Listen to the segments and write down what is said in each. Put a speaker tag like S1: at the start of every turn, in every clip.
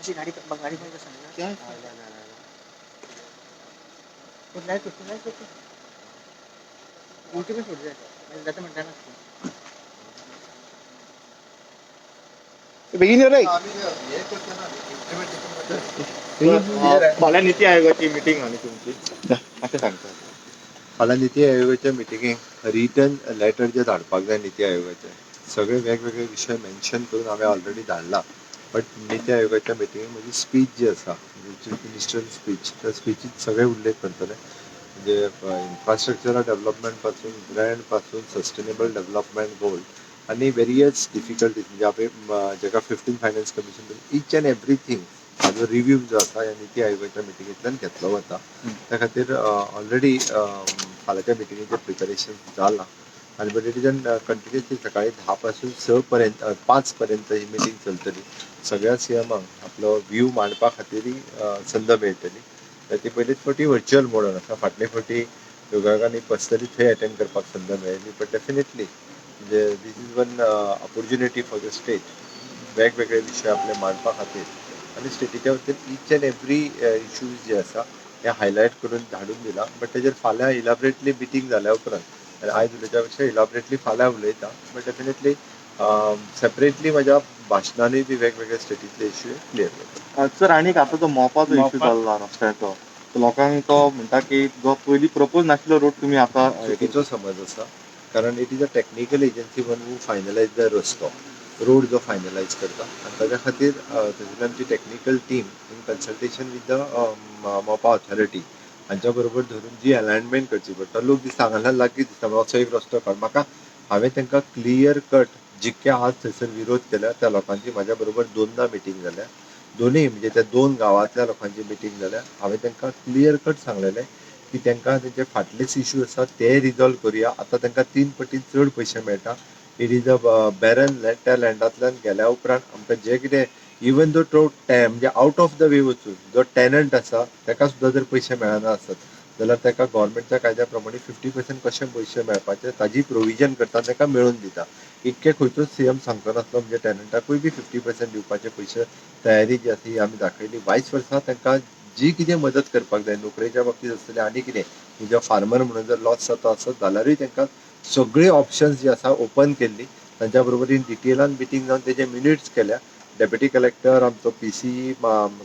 S1: तुमची गाडी गाडी खंय सांगला. लायट सोडटा, लायट सोडटा. उलटी पण सोड जाय, जाता म्हणटा ना.
S2: बेगीन यो रे.
S3: फाल्यां निती आयोगाची मिटींग आनी तुमची अशें सांगता.
S4: फाल्यां निती आयोगाच्या मिटिंगेक रिटन लेटर जे धाडपाक जाय, निती आयोगाचे सगळे वेगवेगळे विशय मेन्शन करून हांवें ऑलरेडी धाडला. बट निती आयोगाच्या मिटिंगेक म्हजी स्पीच जी आसा, चीफ मिनिस्टर स्पीच, त्या स्पिचीत सगळे उल्लेख करतले. म्हणजे इन्फ्रास्ट्रक्चरल डेव्हलपमेंट पासून, ग्रँट पासून, सस्टेनेबल डेव्हलपमेंट गोल आनी वेरियस डिफिकल्टीज, म्हणजे हांवें जेका 15 finance commission, each and everything हाजो रिव्यू जो आसा ह्या निती आयोगाच्या मिटिंगेंतल्यान घेतलो वता. त्या खातीर ऑलरेडी फाल्यांच्या मिटिंगेचें प्रिपेरेशन जालां आनी but it is an continuously सकाळी 10 पासून 6 पर्यंत, 5 पर्यंत ही मिटींग चलतली. सगळ्या सीएमांक आपलो व्यू मांडपा खातीरय संद मेळटली. ती पयलीच फावटी व्हर्च्युअल मोडान आसा. फाटले फावटी योगायोगान पर्सनली थंय अटेंड करपाक संद मेळ्ळी. बट डेफिनेटली म्हणजे this is one opportunity for the state वेगवेगळे विशय आपले मांडपा खातीर आनी स्टेटीच्या वतीन इच अँड एवरी इश्यूज जे आसा हे हायलायट करून धाडून दिला. बट तेजेर फाल्यां इलाबरेटली मिटींग जाल्या उपरांत, आनी आयज उलयच्या पेक्षा इलाबरेटली फाल्यां उलयता. बट डेफिनेटली सेपरेटली म्हज्या भाशणानूय बी वेगवेगळे स्टेटींतले इश्यू क्लियर करता.
S3: सर, आनी आतां जो मोपाचो इश्यू
S2: मोपा.
S3: चल्ला रस्त्याचो, तो लोकांक तो म्हणटा की जो पयलीं प्रपोज नाशिल्लो रूट तुमी आतां
S4: चुकीचो समज आसा, कारण it is a technical agency one who finalize the रस्तो, रोड जो फायनलायज करता. आनी ताज्या खातीर थंयसरली आमची technical team in consultation with the Mopa authority हांच्या बरोबर धरून जी अलायनमेंट करची पडटा. लोक दिसता हांगासर लागीं दिसता म्हणून असो एक रस्तो काड. म्हाका हांवें तांकां क्लियर कट, जितके आज थंयसर विरोध केल्या त्या लोकांची म्हाज्या बरोबर दोनदां मिटींग जाल्या. दोनूय म्हणजे त्या दोन गांवांतल्या लोकांची मिटींग जाल्या. हांवें तांकां क्लियर कट सांगलेलें की तांकां तेंचे फाटलेच इश्यू आसा ते रिजॉल्व करुया. आतां तांकां तीन पटीन चड पयशे मेळटा. It is a barren land. त्या लँडांतल्यान गेल्या उपरांत आमकां जे कितें, इवन दो तो म्हणजे आउट ऑफ the way वचून जो टेनंट आसा ताका सुद्दां जर पयशे मेळना आसत जाल्यार ताका गव्हर्मेंटच्या कायद्या प्रमाणे 50% कशे पयशे मेळपाचे ताजी प्रोविजन करता, ताका मेळोवन दिता. इतके खंयचोच सीएम सांगचो नासलो. म्हणजे टेनंटाकूय बी 50% दिवपाचे पयशे तयारी जी आसा ही आमी दाखयली. वायस वर्सा तांकां जी कितें मदत करपाक जाय, नोकरेच्या बाबतींत आसतलें आनी कितें, म्हणजे फार्मर म्हणून जर लॉस जाता आसत जाल्यारूय तांकां सगळी ऑप्शन्स जी आसा ओपन केल्ली. तांच्या बरोबर इन डिटेलान मिटींग जावन तेजे मिनिट्स केल्या. डेप्युटी कलेक्टर, आमचो पीसी,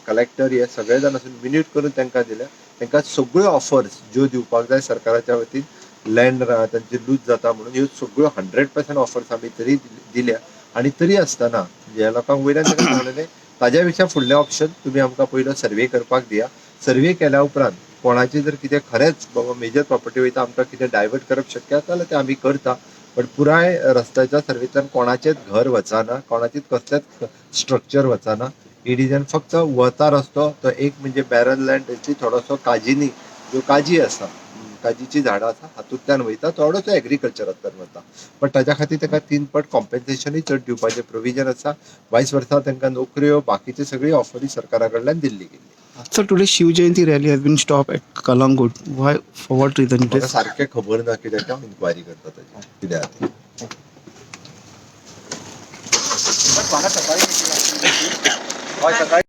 S4: कलेक्टर हे सगळे जाण आसून मिनिट करून तांकां दिल्या. तांकां सगळ्यो ऑफर्स ज्यो दिवपाक जाय सरकाराच्या वतीन, लँड तांचे लूज जाता म्हणून, ह्यो सगळ्यो 100% ऑफर्स आमी तरी दिल्या. आनी तरी आसतना जे लोकांक वयल्यान तांकां सांगलेलें, ताज्या पेक्षा फुडलें ऑप्शन तुमी आमकां पयलो सर्वे करपाक दिया. सर्वे केल्या उपरांत कोणाची जर कितें खरेंच बाबा मेजर प्रॉपर्टी वयता, आमकां कितें डायवर्ट करप शक्य आसा जाल्यार तें आमी करता. पण पुराय रस्त्याच्या सर्वेंतल्यान कोणाचेच घर वचना, कोणाचीच कसलेच स्ट्रक्चर वचना. It is फक्त वता रस्तो तो एक म्हणजे बॅरन लँड थंयची थोडोसो काजीनी, ज्यो काजी आसा, काजीची झाडां आसा, हातूंतल्यान वयता, थोडोसो एग्रीकल्चरांतल्यान वता. पण ताज्या खातीर ताका तीन पट कॉम्पेन्सेशनूय चड दिवपाचें प्रोविजन आसा. वायस वर्सा तांकां नोकऱ्यो, बाकीचे सगळी ऑफरी सरकारा कडल्यान दिल्ली गेल्ली.
S2: Sir, today Shiv Jayanti rally has been stopped at Calangute. Why? For what reason it
S4: म्हाका
S2: is?
S4: सारकें खबर ना कित्याक, हांव इन्क्वायरी करता ताची कितें आहा तें.
S1: म्हाका सकाळी मिटींग आसली.
S4: हय, सकाळी.